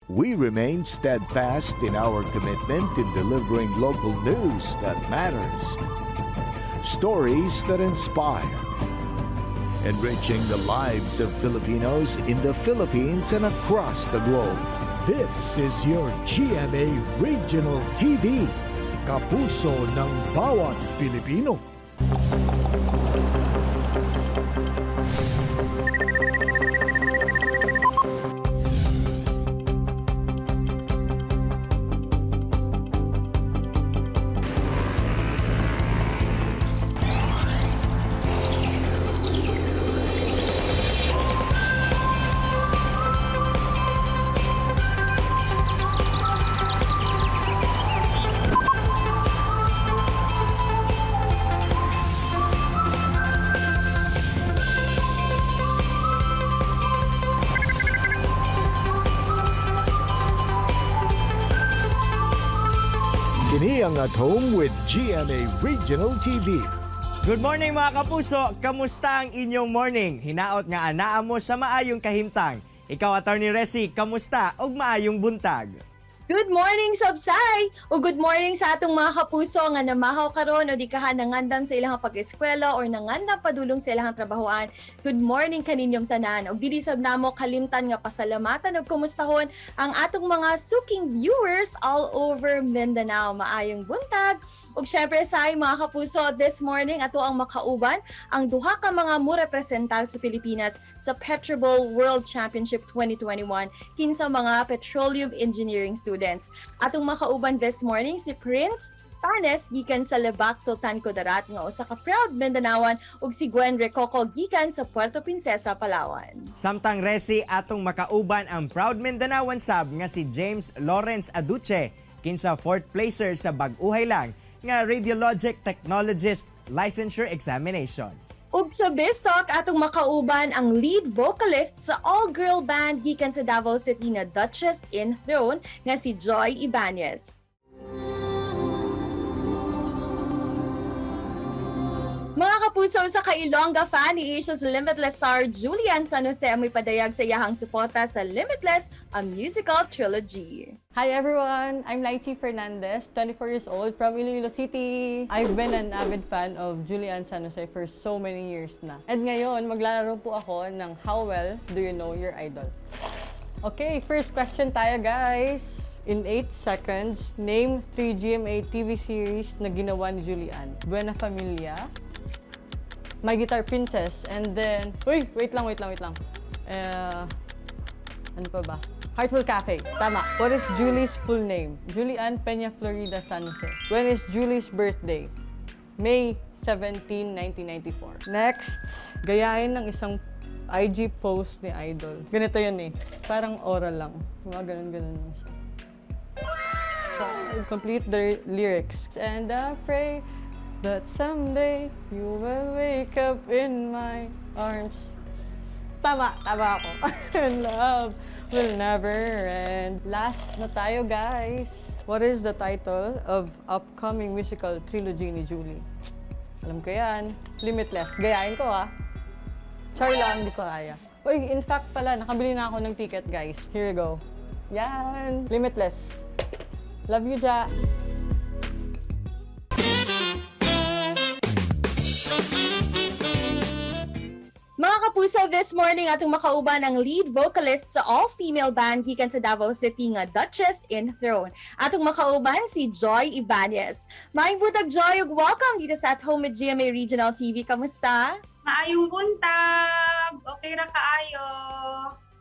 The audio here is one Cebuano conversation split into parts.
We remain steadfast in our commitment in delivering local news that matters, stories that inspire, enriching the lives of Filipinos in the Philippines and across the globe. This is your GMA Regional TV, kapuso ng bawat Pilipino. Kini ang At Home with GMA Regional TV. Good morning, mga kapuso! Kamusta ang inyong morning? Hinaot nga anaa mo sa maayong kahimtang. Ikaw, Attorney Resi, kamusta og maayong buntag? Good morning, Sabsay! O good morning sa atong mga kapuso nga namahaw karon o di kaha nangandam sa ilang pag-eskwela or nangandam padulong sa ilang trabahoan. Good morning kaninyong tanan. Og dili sab namo kalimtan nga pasalamatan og kumustahon ang atong mga suking viewers all over Mindanao. Maayong buntag. Ug syempre sa mga kapuso, this morning ato ang makauban ang duha ka mga murepresentar sa Pilipinas sa PetroBowl World Championship 2021 kinsa mga petroleum engineering students. Atong makauban this morning si Prince Panes gikan sa Lebak, Sultan Kudarat nga usa ka proud Mindanaoan ug si Gwen Recoco gikan sa Puerto Princesa, Palawan. Samtang Resi, atong makauban ang proud Mindanaoan sab nga si James Lawrence Aduche, kinsa fourth placer sa bag-uhay lang nga Radiologic Technologist Licensure Examination. Ug sa Bistalk, atong makauban ang lead vocalist sa all-girl band gikan sa Davao City na Duchess in Throne nga si Joy Ibanez. Mga kapuso, sa ka-Ilongga fan ni Asia's Limitless star Julie Anne San Jose ang may padayag sa iyahang suporta sa Limitless, a musical trilogy. Hi everyone! I'm Lychee Fernandez, 24 years old from Iloilo City. I've been an avid fan of Julie Anne San Jose for so many years na. And ngayon, maglalaro po ako ng How Well Do You Know Your Idol? Okay, first question tayo, guys. In 8 seconds, name 3 GMA TV series na ginawa ni Julie Anne. Buena Familia, My Guitar Princess, and then... Uy, wait lang, wait lang, wait lang. Eh, ano pa ba? Heartful Cafe. Tama. What is Julie's full name? Julie Ann Peña Florida San Jose. When is Julie's birthday? May 17, 1994. Next, gayahin ng isang IG post ni Idol. Ganito yun eh. Parang oral lang. Mga ganun-ganun lang siya. So, complete the lyrics. And I pray that someday you will wake up in my arms. Tama, tama ako. And love will never end. Last na tayo, guys. What is the title of upcoming musical trilogy ni Julie? Alam ko yan. Limitless. Gayahin ko ah. Char lang, hindi ko kaya. Uy, in fact pala, nakabili na ako ng ticket, guys. Here you go. Yan. Limitless. Love you, Ja. Mga kapuso, this morning atong makauban ang lead vocalist sa all-female band gikan sa Davao City nga Duchess in Throne. Atong makauban si Joy Ibanez. Maayong buntag, Joy, ug welcome dito sa At Home with GMA Regional TV. Kamusta? Maayong buntag! Okay ra kaayo.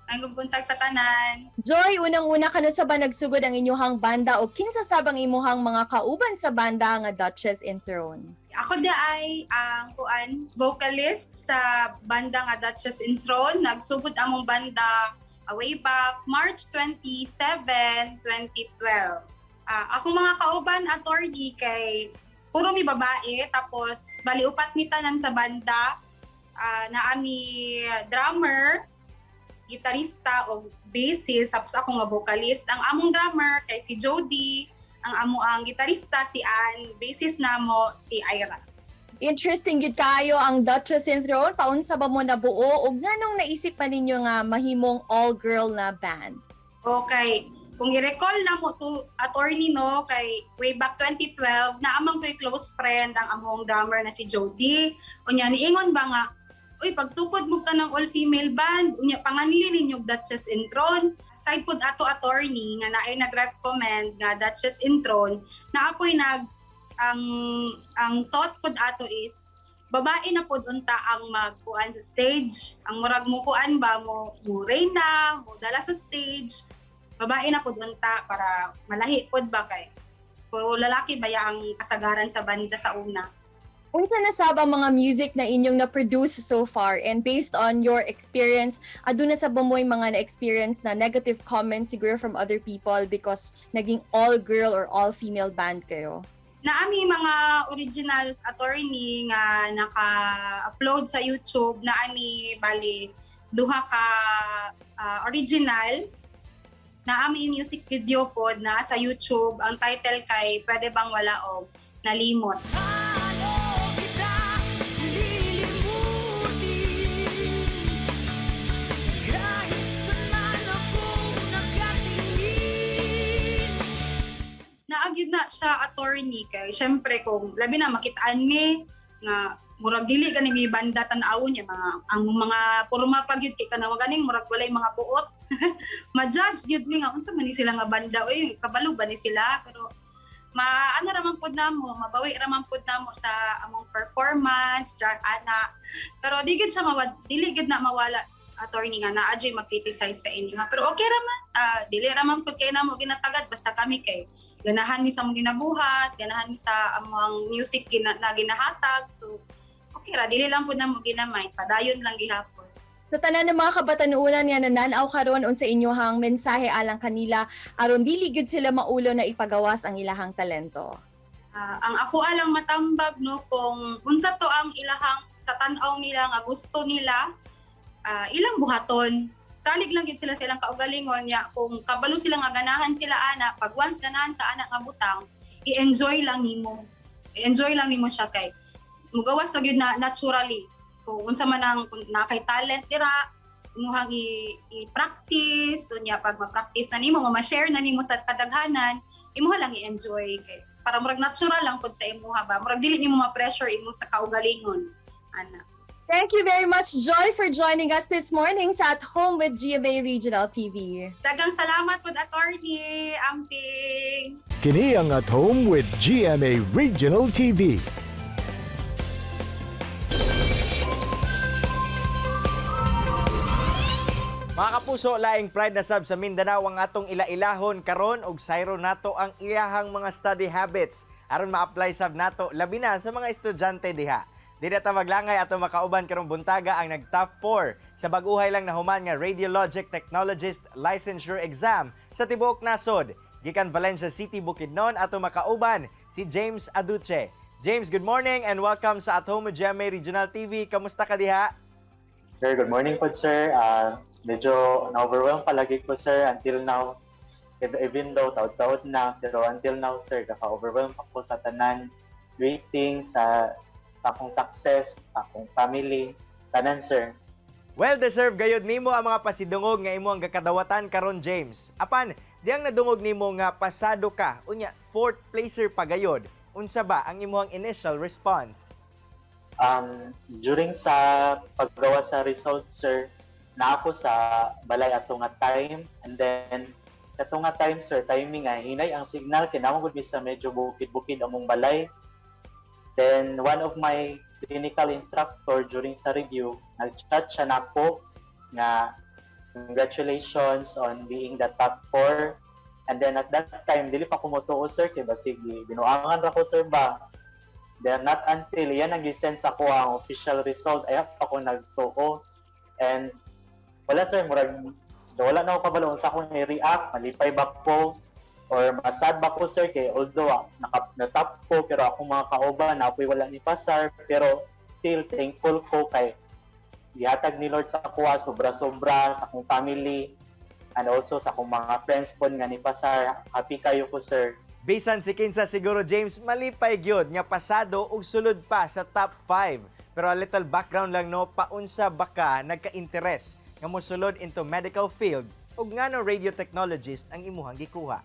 Maayong buntag sa tanan. Joy, unang-una, kanusa ba nagsugod ang inyuhang banda o kinsa sabang imuhang mga kauban sa banda nga Duchess in Throne? Ako diay ang kuan vocalist sa banda nga Duchess in Throne. Nagsugod among banda way back March 27, 2012. Akong mga kauban, attorney, kay puro mi babae, tapos bali upat mi tanan sa banda. Naa mi drummer, gitarista o bassist, tapos ako nga vocalist. Ang among drummer kay si Jody, ang amo ang gitarista si Ann, bassist namo si Ira. Interesting gyud kayo ang Duchess in Throne. Paunsa ba mo nabuo ug nganong naisip pa ninyo nga mahimong all-girl na band? Okay. Kung i-recall na mo to, attorney, no, kay way back 2012 naa man ko'y close friend ang among drummer na si Jody. Unya niingon ba nga, "Uy, pagtukod mo ka ng all-female band, unya panganli ninyo Duchess Intron." Side pod ato, attorney, nga naay nag-recommend nga Duchess Intron, na ako'y nag ang thought pod ato is babae na pod unta ang magkuan sa stage. Ang murag mo kuan ba mo mo reyna, mo dala sa stage. Babae na pod unta para malahi pod ba kay puro lalaki ba ya ang kasagaran sa banda sa una. Unsa na sab ang mga music na inyong na-produce so far, and based on your experience, aduna sa ba mo'y mga na-experience na negative comments siguro from other people because naging all-girl or all-female band kayo? Naa mi mga originals, attorney, nga naka-upload sa YouTube. Naa mi bali duha ka original. Naa mi music video pod na sa YouTube. Ang title kay "Pwede Bang Wala og Nalimot." Paano kita lilimutin? Kahit saan man ako nakatingin. Naa gyud na siya, attorney, kay syempre kung labi na makitaan mi nga murag dili kani mi banda, tan-awon niya mga ang mga porma pa gyud kay kanang ganing murag walay mga buot, ma-judge gyud mi nga unsa man ni sila nga banda, oy, kabalo ba ni sila? Pero maano ra man pud namo, mabawi ra man pud namo sa among performance jar ana. Pero di gyud siya mawad, dili gyud na mawala, attorney, nga naa gyud mag-criticize sa inyo. Pero okay ra man, dili ra man pud kay namo ginatagad, basta kami kay ganahan mi sa among ginabuhat, ganahan mi sa among music na ginahatag. So okay ra, dili lang pud namo ginamay, padayon lang gihapon. Sa tanan ng mga kabatanunan nga nananaw karon, unsa inyohang mensahe alang kanila aron dili gyud sila maulo na ipagawas ang ilahang talento? Ah, ang ako alang matambag, no, kung unsa to ang ilahang sa tan-aw nila nga gusto nila, ilang buhaton. Salig lang gyud sila sa ilang kaugalingon ya kung kabalo sila nga ganahan sila ana. Pag once ganahan ka ana nga butang, i-enjoy lang nimo. I-enjoy lang nimo siya kay mugawas ra gyud na naturally. Kung unsa man ang kung naa kay talent dira, imuhang i-practice unya pag ma-practice na nimo, ma-share na nimo sa kadaghanan, imuha lang i-enjoy kay para murag natural lang pud sa imuha ba, murag dili nimo ma-pressure imo sa kaugalingon ana. Thank you very much, Joy, for joining us this morning sa At Home with GMA Regional TV. Daghang salamat pud, attorney. Amping. Kini ang At Home with GMA Regional TV. Mga kapuso, laing pride na sab sa Mindanao ang atong ila-ilahon karon og sayro nato ang iyahang mga study habits aron ma-apply sab nato, labi na sa mga estudyante diha. Di na ta maglangay, ato makauban karong buntaga ang nag-top 4 sa bag-uhay lang nahuman nga Radiologic Technologist Licensure Exam sa tibuok nasod. Gikan Valencia City, Bukidnon, ato makauban si James Aduche. James, good morning and welcome sa At Home with GMA Regional TV. Kamusta ka diha? Sir, good morning po, sir. Medyo na-overwhelm palagi ko, sir, until now. Even though taud-taud na, pero until now, sir, naka-overwhelm ako sa tanan greetings, sa akong success, sa akong family, tanan, sir. Well deserved gayud nimo ang mga pasidungog nga imo ang gakadawatan karon, James. Apan, diyang nadungog nimo nga pasado ka, unya fourth placer pa gayod. Unsa ba ang imong initial response? During sa paggawa sa result, sir, na ako sa balay ato nga time, and then kato nga time, sir, timing nga hinay ang signal kay naa man gud mi sa medyo bukid-bukid among balay. Then one of my clinical instructor during sa review, nag-chat siya nako nga congratulations on being the top 4. And then at that time, dili pa ko motuo, sir, kay basig binuangan ra ko, sir, ba. Then not until yan ang gi-send sa ako ang official result, ay pa ko nagtuo. And wala, sir, murag wala na ako kabalo unsa akong i-react, malipay ba ko or masad ba ko, sir, kay although naka, na-top ko pero akong mga kauban na ako'y wala ni pasar, pero still thankful ko kay gihatag ni Lord sa akoa sobra-sobra sa akong family and also sa akong mga friends pod nga ni pasar. Happy kayo ko, sir. Bisan si kinsa siguro, James, malipay gyud nga pasado ug sulod pa sa top 5. Pero a little background lang, no, paunsa ba ka nagka-interest nga mosulod into medical field Ug ngano radio technologist ang imuhang gikuha?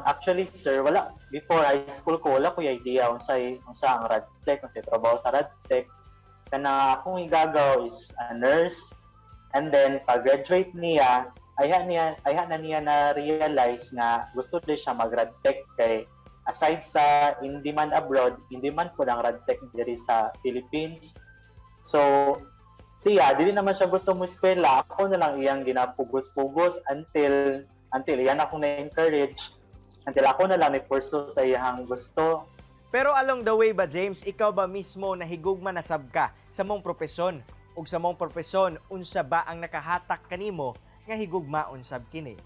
Actually, sir, wala. Before high school ko, wala ko idea unsay unsa ang radtech, unsay trabaho sa radtech. Kana akong igagaw is a nurse. And then pag-graduate niya, ayha na niya na realize nga gusto din siya mag-radtech kay aside sa in demand abroad, in demand po ang radtech diri sa Philippines. So siya, dili naman siya gusto mo eskwela, ako na lang iyang ginapugos-pugos until iyan akong na-encourage, until ako na lang ni-pursue sa iyang gusto. Pero along the way ba, James, ikaw ba mismo nahigugma na sab ka sa mong propesyon? Ug sa mong propesyon, unsa ba ang nakahatak kanimo nga higugmaon sab kini?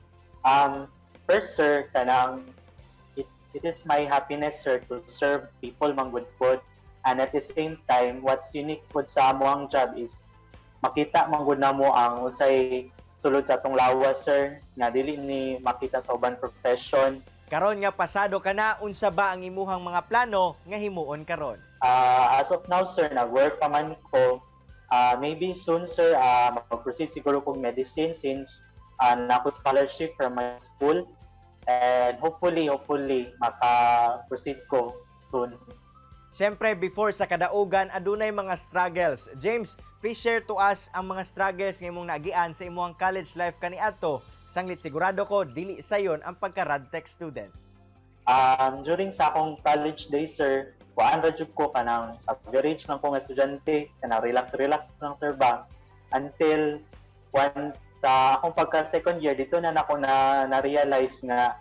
First, sir, kanang it is my happiness, sir, to serve people manggod pod. And at the same time, what's unique pod sa among job is makita manggod namo ang unsay sulod sa atong lawas, sir, nga dili ni makita sa uban profession. Karon nga pasado ka na, unsa ba ang imuhang mga plano nga himuon karon? As of now, sir, nag-work pa man ko. Maybe soon, sir, mag-proceed siguro kong medicine since nako scholarship from my school. And hopefully, maka-proceed ko soon. Siyempre, before sa kadaugan, adunay mga struggles. James, please share to us ang mga struggles nga imong naagian sa imong college life kaniadto. Sanglit sigurado ko, dili sayon ang pagka-radtech student. During sa akong college days, sir, kuan ra jud ko, kanang average lang ko nga estudyante, kanang relax-relax lang, sir, ba. Until one sa akong pagka second year, dito na nako na na-realize nga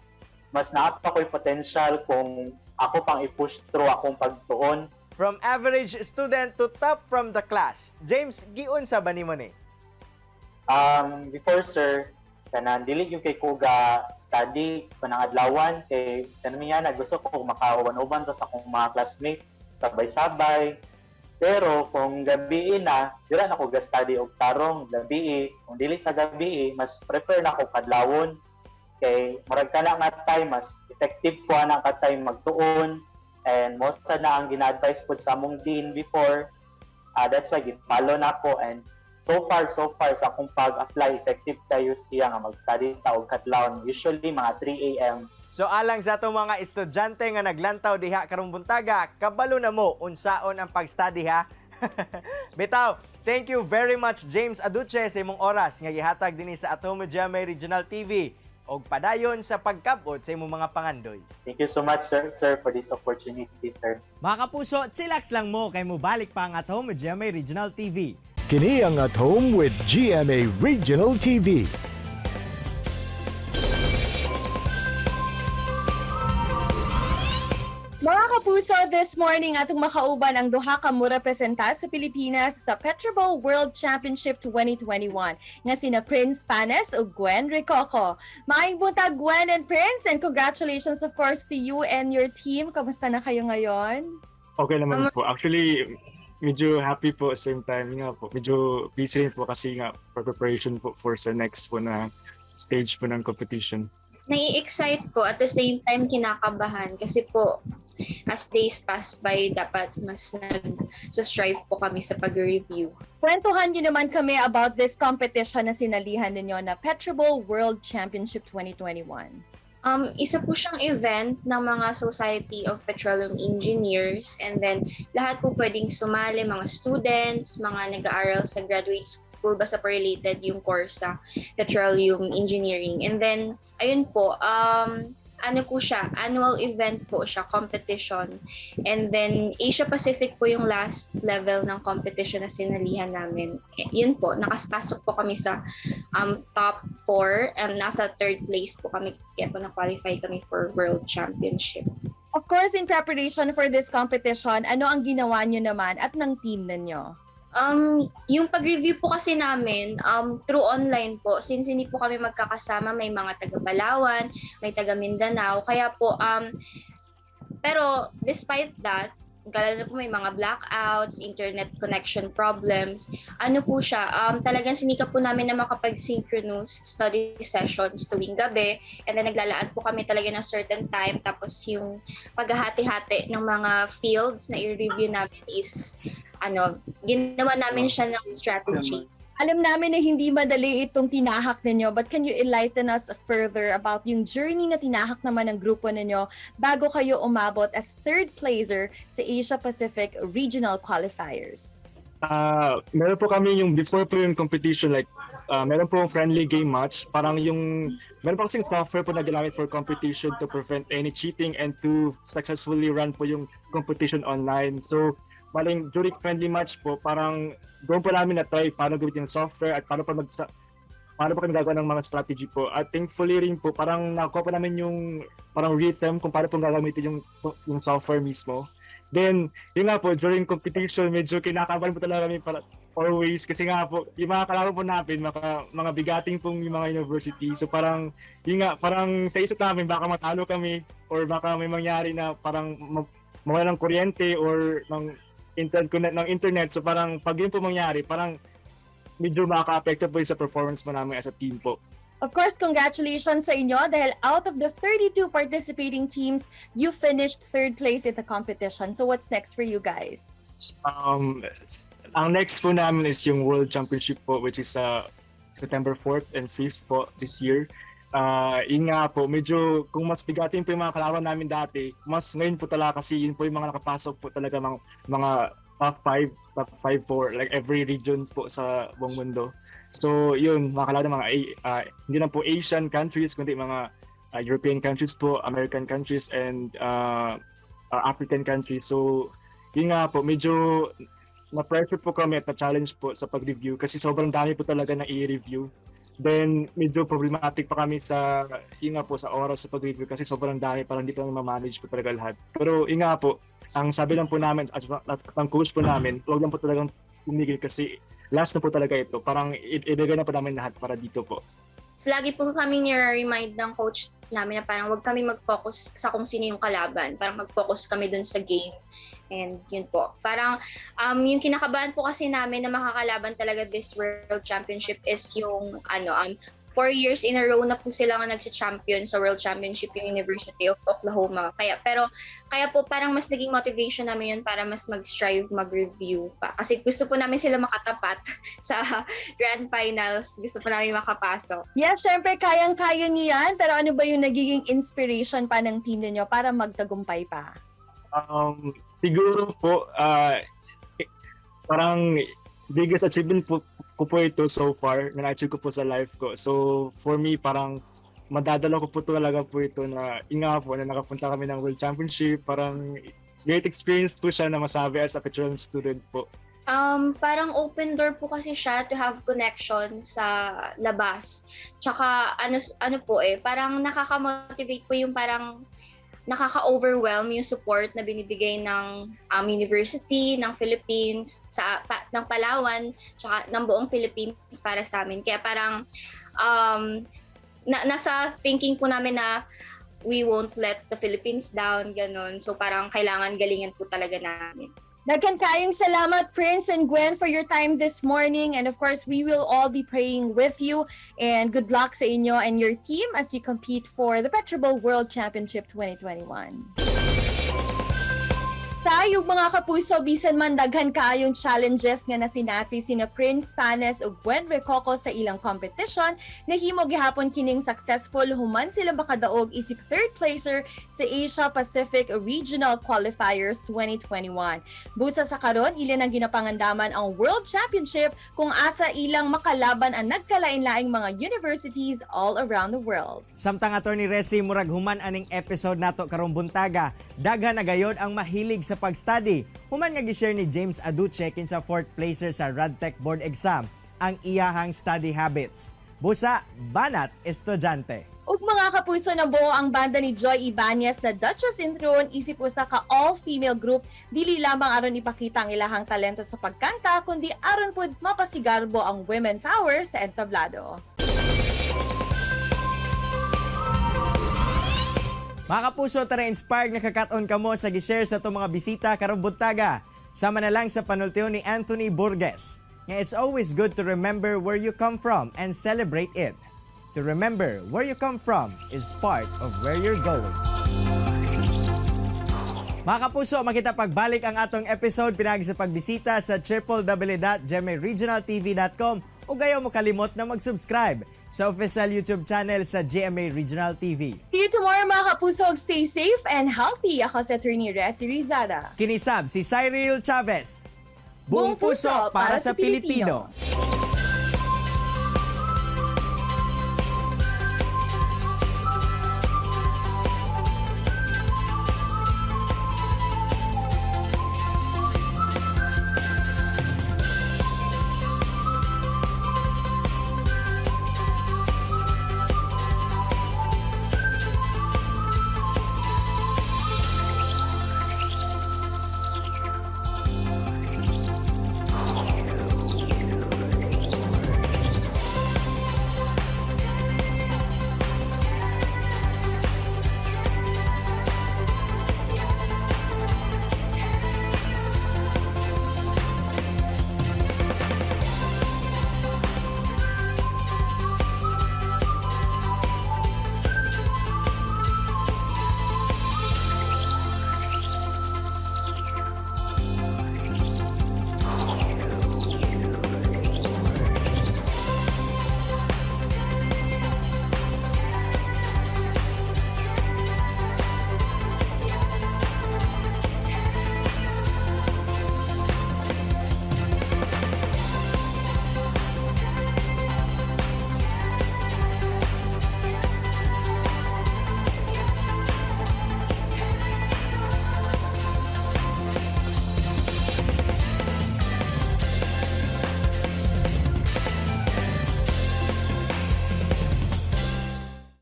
mas naa pa ko'y potential kung ako pang i-push through akong pagtuon. From average student to top from the class. James, giunsa ba nimo ni? Before, sir, kanang dili gyud kay ko ga study kanang adlawan kay kanang na gusto ko makauban-uban ta sa akong mga classmate sabay-sabay. Pero kung gabi na, dira na ko ga study og tarong gabi. Kung dili sa gabi, mas prefer na ko kadlawon kay murag kana nga time mas effective ko ana ka time magtuon, and most na ang gina-advise ko sa among dean before. That's why gi-follow na ko, and so far sa akong pag-apply, effective kayo siya nga mag-study ta og kadlawon, usually mga 3 a.m. So alang sa atong mga estudyante nga naglantaw diha karong buntaga, kabalo na mo unsaon ang pag-study, ha. Bitaw, thank you very much, James Aduche, sa imong oras nga gihatag dinhi sa At Home with GMA Regional TV og padayon sa pagkabot sa imong mga pangandoy. Thank you so much, sir, for this opportunity, sir. Mga kapuso, chillax lang mo kay mobalik pa ang At Home with GMA Regional TV. Kini ang At Home with GMA Regional TV. Mga kapuso, this morning atong makauban ang duha ka mo-representa sa Pilipinas sa Petroball World Championship 2021 nga sina Prince Panes ug Gwen Ricoco. Maayong buntag, Gwen and Prince, and congratulations, of course, to you and your team. Kamusta na kayo ngayon? Okay naman po. Actually, medyo happy po same time nga po. Medyo busy rin po kasi nga for preparation po for sa next po na stage po ng competition. Nai-excite po, at the same time kinakabahan kasi po as days pass by, dapat mas nag-strive po kami sa pag-review. Kwentuhan niyo naman kami about this competition na sinalihan ninyo na Petroball World Championship 2021. Isa po siyang event ng mga Society of Petroleum Engineers, and then lahat po pwedeng sumali, mga students, mga nag-aaral sa graduate school, basta po related yung course sa petroleum engineering. And then, ayun po, ano po siya, annual event po siya, competition. And then, Asia Pacific po yung last level ng competition na sinalihan namin. Eh, yun po, nakapasok po kami sa top 4. Nasa third place po kami, kaya po na-qualify kami for World Championship. Of course, in preparation for this competition, ano ang ginawa niyo naman at ng team ninyo? Yung pag-review po kasi namin through online po, since hindi po kami magkakasama, may mga taga Palawan, may taga Mindanao, kaya po, pero despite that, lalo na po may mga blackouts, internet connection problems, ano po siya, talagang sinikap po namin na makapag-synchronous study sessions tuwing gabi, and then naglalaan po kami talaga ng certain time, tapos yung paghahati-hati ng mga fields na i-review namin is, ano, ginawa namin siya ng strategy. Alam namin na hindi madali itong tinahak ninyo, but can you enlighten us further about yung journey na tinahak naman ng grupo ninyo bago kayo umabot as third placer sa Asia Pacific Regional Qualifiers? Ah, meron po kami yung before po yung competition, like meron po friendly game match. Parang yung meron po kasing software po na ginamit for competition to prevent any cheating and to successfully run po yung competition online. So, maling during friendly match po, parang doon po namin na-try paano gamitin yung software at paano pa kami gagawa ng mga strategy po. At thankfully rin po, parang nakuha po namin yung parang rhythm kung paano po gagamitin yung software mismo. Then, yun nga po, during competition, medyo kinakabahan po talaga kami para always kasi nga po, yung mga kalaban po namin, mga bigating pong yung mga university. So parang, yun nga, parang sa isip namin, baka matalo kami or baka may mangyari na parang mawala ng kuryente or ng internet connect ng internet. So parang pag yun po mangyari, parang medyo makaka-apekto po yun sa performance mo namin as a team po. Of course, congratulations sa inyo dahil out of the 32 participating teams, you finished third place in the competition. So what's next for you guys? Ang next po namin is yung World Championship po, which is September 4th and 5th po this year. Yun nga po, medyo kung mas bigatin po yung mga kalaban namin dati, mas ngayon po talaga kasi yun po yung mga nakapasok po talaga mga top 5, top 5 for like every region po sa buong mundo. So yun, mga kalaban mga hindi lang po Asian countries, kundi mga European countries po, American countries, and African countries. So yun nga po, medyo na-pressure po kami at na-challenge po sa pag-review kasi sobrang dami po talaga na i-review. Then medyo problematic pa kami sa yun nga po sa oras sa pag-review kasi sobrang dami, parang hindi pa namin ma-manage po talaga lahat. Pero yun nga po, ang sabi lang po namin at ang coach po namin, huwag lang po talagang tumigil kasi last na po talaga ito. Parang ibigay na po namin lahat para dito po. So, lagi po kami nire-remind ng coach namin na parang wag kami mag-focus sa kung sino yung kalaban. Parang mag-focus kami dun sa game. And yun po. Parang yung kinakabahan po kasi namin na makakalaban talaga this World Championship is yung 4 years in a row na po sila nga nagcha-champion sa World Championship, yung University of Oklahoma. Kaya po parang mas naging motivation namin yun para mas mag-strive, mag-review pa. Kasi gusto po namin sila makatapat sa Grand Finals. Gusto po namin makapasok. Yeah, syempre kayang-kaya niyo yan. Pero ano ba yung nagiging inspiration pa ng team ninyo para magtagumpay pa? Siguro po, parang biggest achievement po ko po ito so far na na-achieve ko po sa life ko. So for me, parang madadala ko po talaga po ito na yun nga po, na nakapunta kami ng World Championship. Parang great experience po siya na masabi as a petroleum student po. Parang open door po kasi siya to have connection sa labas. Tsaka ano po eh, parang nakaka-motivate po yung parang nakaka-overwhelm yung support na binibigay ng university, ng Philippines, ng Palawan, tsaka ng buong Philippines para sa amin. Kaya parang nasa thinking po namin na we won't let the Philippines down, ganun. So parang kailangan galingan po talaga namin. Daghan kayong salamat, Prince and Gwen, for your time this morning. And of course, we will all be praying with you. And good luck sa inyo and your team as you compete for the PetroBowl World Championship 2021. Tayo, mga kapuso, bisan man daghan kaayong challenges nga nasinati sina Prince Panes ug Gwen Recoco sa ilang competition, nahimo gihapon kining successful human sila makadaog isip third placer sa Asia Pacific Regional Qualifiers 2021. Busa sa karon, ila nang ginapangandaman ang World Championship kung asa ilang makalaban ang nagkalain-laing mga universities all around the world. Samtang, Attorney Resi, murag human aning episode nato karong buntaga, daghan na gayod ang mahilig sa pag-study. Human nga gi-share ni James Aduche, kinsa fourth placer sa RadTech board exam, ang iyahang study habits. Busa, banat estudyante. Ug mga kapuso, nabuo ang banda ni Joy Ibanez na Duchess in Throne isip usa ka all-female group dili lamang aron ipakita ang ilahang talento sa pagkanta kundi aron pud mapasigarbo ang women power sa entablado. Mga kapuso, tara, inspired na kakaton kamo sa gi-share sa atong mga bisita karong buntaga. Sama na lang sa panultiyo ni Anthony Burgess nga it's always good to remember where you come from and celebrate it. To remember where you come from is part of where you're going. Mga kapuso, makita pagbalik ang atong episode pinagi sa pagbisita sa www.gmaregionaltv.com. Ug ayaw mo kalimot na mag-subscribe sa official YouTube channel sa GMA Regional TV. See you tomorrow, mga kapuso. Stay safe and healthy. Ako si Attorney Resi Rizada. Kini sab si Cyril Chavez. Buong puso para sa Pilipino. Pilipino.